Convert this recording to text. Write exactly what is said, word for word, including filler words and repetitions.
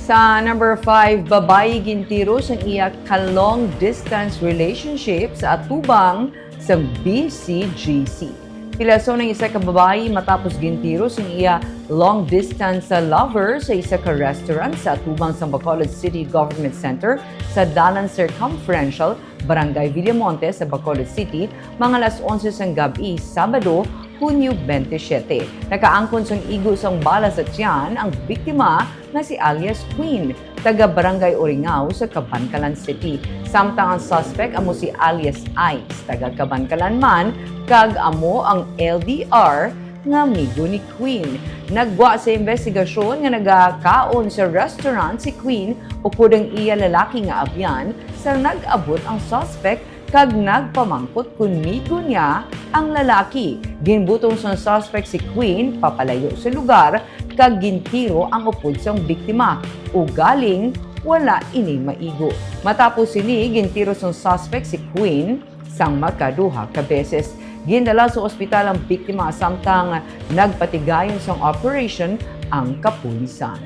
Sa number five, babayi gintiro sang iya ka long distance relationship sa atubang sang B C G C. Pilason ang isa ka babayi matapos gintiro sang iya long distance sa lover sa isa ka restaurant sa atubang sang Bacolod City Government Center sa Dalan Circumferential, Barangay Villamonte sa Bacolod City, mga alas onse sang gab-i, Sabado, Hunyo twenty-seven. Nakaangkon sang igo sang bala sa tiyan ang biktima nga si alias Queen, taga Barangay Uringao sa Kabankalan City. Samtang ang suspect amo si alias Ice, taga Kabankalan man, kag amo ang L D R nga amigo ni Queen. Naggwa sa investigasyon nga nagakaon sa restaurant si Queen upod ang iya lalaki nga abyan sa nag-abot ang suspect kag nagpamangkot kon migo niya ang lalaki. Ginbutong sang suspect si Queen papalayo sa lugar kag gintiro ang upod sang biktima. Ugaling wala ini maigo. Matapos sini, gintiro sang suspect si Queen sang makaduha ka beses. Gindala sa ospital ang biktima samtang nagpatigayon sang operation ang kapulisan.